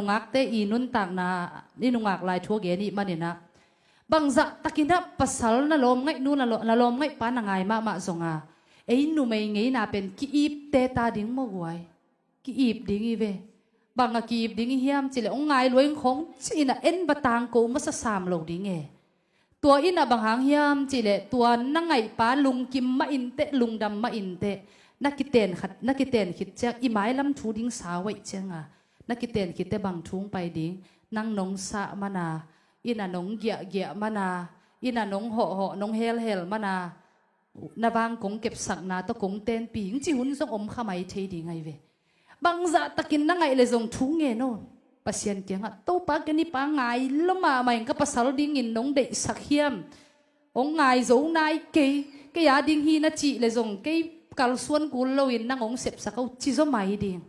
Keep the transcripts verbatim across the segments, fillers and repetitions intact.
Nungakte i nuntakna, i nungak lai thu a gen i hih maninah, bangzah takinah pasal na lawm ngaihnu, na lawm ngaihpa na ngai mahmah zonga, ei numei ngeina pen ki-ipte ta ding maw guai. Ki-ip ding hi ve. Bang a ki-ip ding hi hiam cileh, hong ngai lua ing khawng ci-inah en va tangko masa sam lo ding e. Tua inah bang hang hiam cileh, tua na ngaihpa lungkim mah inteh, lungdam mah inteh, na kiten khat, na kiten khit ciang i mailam thu ding sau aih cianga, na kiten khitte bang thu hong pai ding? Nang nong sah mana, inah nong giahgiah mana, inah nong hawhhawh, nong helhel mana, na vang kong kepsakna tawh kong tenpi ing ci hun zong om kha mai thei ding ahi ve. Bangzah takin na ngaih le zong thu ngen aw. Pasian kiangah, Topa, kei nipa ngai lo mahmah ing, ka pasal dingin nong deihsak hiam? Hong ngai zo nai kei, kei a ding hi na cih le zong kei kalsuan kul loin nang hong sepsak aw ci zaw mai ding.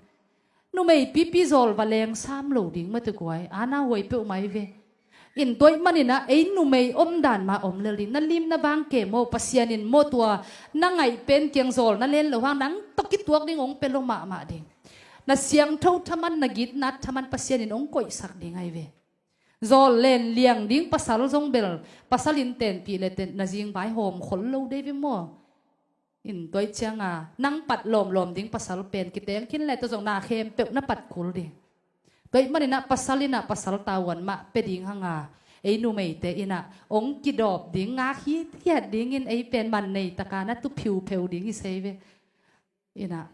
Numei pipi zawl va leng sam lo ding mate guai, ana huai peuh mai ve. In tua ih maninah ei numei omdan mah om lel ding. Na lim na vang ke maw, Pasian in maw tua na ngaih pen kiang zawl na len lo hang nang tawh kituak ding hong pia lo mahmah ding. Na siangtho thaman, na gitnat thaman Pasian in hong koihsak ding ahi ve. Zawl len liang ding pasal zong bel, pasal in tenpih le ten, na zingvai hawm khol lo dei ve maw. In tua ih cianga nang pat lawmlawm ding pasal pen kiteng khin le tua zong na khempeuh na pat kul ding. Tua ih maninah pasal inah pasal tavuan mah pia ding hanga, ei numeite inah hong kidawp ding, ngak hithiat dingin ei pen man nei taka na tu phiupheu ding hi sei ve. Inah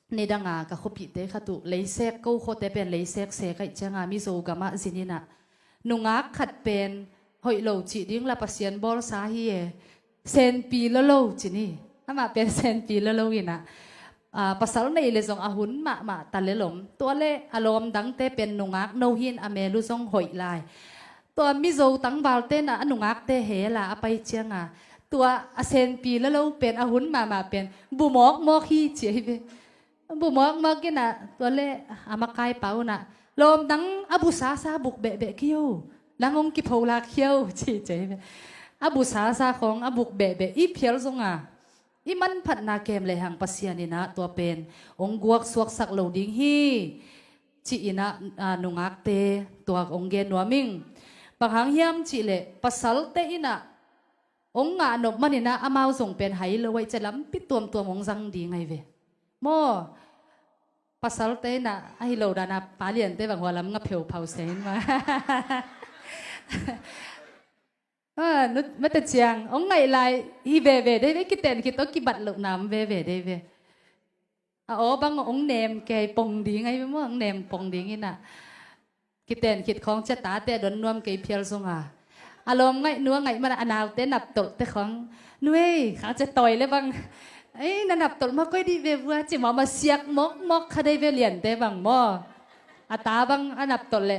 nidanga ka khuapihte khat uh leisek, ko khuate pen leisek sek aih cianga Mizo gamah zin inah, nungak khat pen hoih lo cih ding la Pasian bawlsa hi e, senpi lolo ci ni. Amah pen senpi lolo inah, a, pasal nei le zong a hun mahmah ta lelom. Tua le a lawm dangte pen nungak no hin a mel uh zong hoih lai. Tua Mizo tangvalte inah a nungakte hela a pai cianga, tua a senpi lolo pen a hun mahmah pen bu mawkmawk hi ci ahi ve. Bu mawkmawk inah tua le a makaipa unah, lawm dang a bu sasa buk behbeh kio, nang hong kipholak kio ci ci ahi ve. A bu sasa khawng a buk behbeh i phial zonga, i manphatna kem lehang Pasian inah tua pen hong guak suaksak lo ding hi. Ci inah, a, nungakte tua hong gen nuam ing. Bang hang hiam cihleh, pasalte inah hong ngah nop maninah amau zong pen hai lo aih ciah lampi tuamtuam hong zang ding ahi ve. Maw, pasalte inah ahi lo dana paliante bang hua lam nga pheuphau se in ma. A, nu, mate ciang hong ngaih lai hi veve dei ve, kiten khit tawh kibat lohna om veve dei ve. A aw bang hong nem kei pong ding ahi ve maw, hong nem pong ding inah. Kiten khit khawng cia tate a don nuam kei phial zonga, a lawm ngaih nu a ngaih mana a naute naptolhte khawng, nu ei khang cia tawi le bang, ei na naptolh ma koi dih ve vua ci mawk ma siak mawkmawk kha dei ve liante bang maw. A ta bang a naptolh le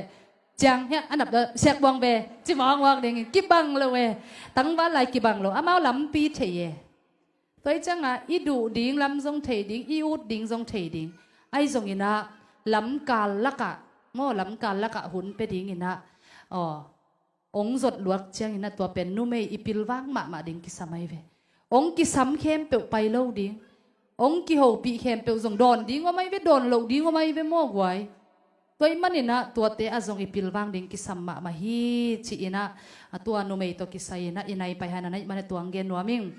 ciang hiah a naptolh siak buang ve ci mawkmawk ding, kibang lo e. Tangval lai kibang lo, amau lampi thei e. Tua ih cianga i duh ding lam zong thei ding, i ut ding zong thei ding. Ahi zonginah lamkal lakah, maw, lamkal lakah hun pia dinginah, aw, hong zot luak cianginah tua pen numei i pilvang mahmah ding kisam ahi ve. Hong kisam khempeuh pai lo ding. Hong kihopih khempeuh zong dawn ding om ahi ve, dawn loh ding om ahi ve maw guai. Tua ih maninah tuate ah zong i pilvang ding kisam mahmah hi ci-inah, a tua numei tawh kisai-inah i nai pai hananah ih manah tuang gen nuam ing.